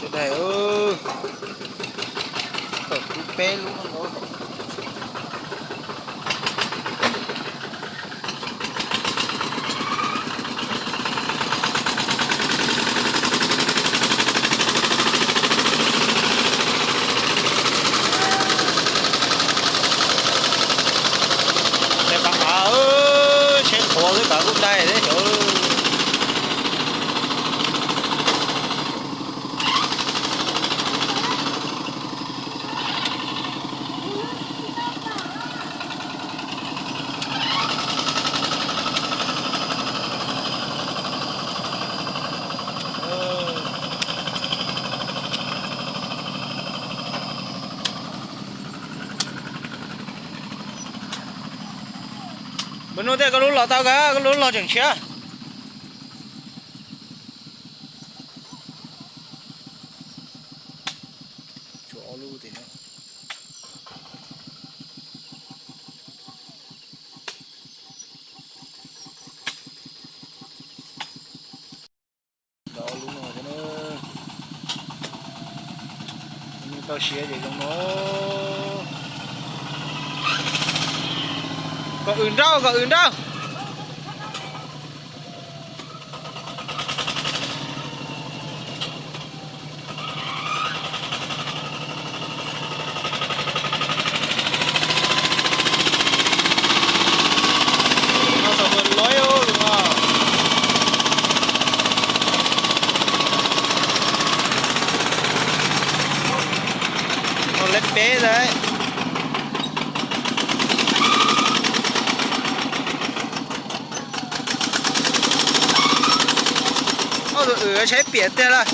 Sawv daws, thaum kub peb lub no. Tej pab av, tsheb qhuav xwb kav kuj dai thiab xyov. Npawg Nuj, tej koj lub los tau kawg, koj lub los tseem tshiab. Tshuav ob lub tim no. Ntau lub no thiab na. Nws tau siav ces zoo no. Kom wm nrauj, kom wm nrauj. Leb peb ntawd. Ob tug wm tshaib piam tiag lawm.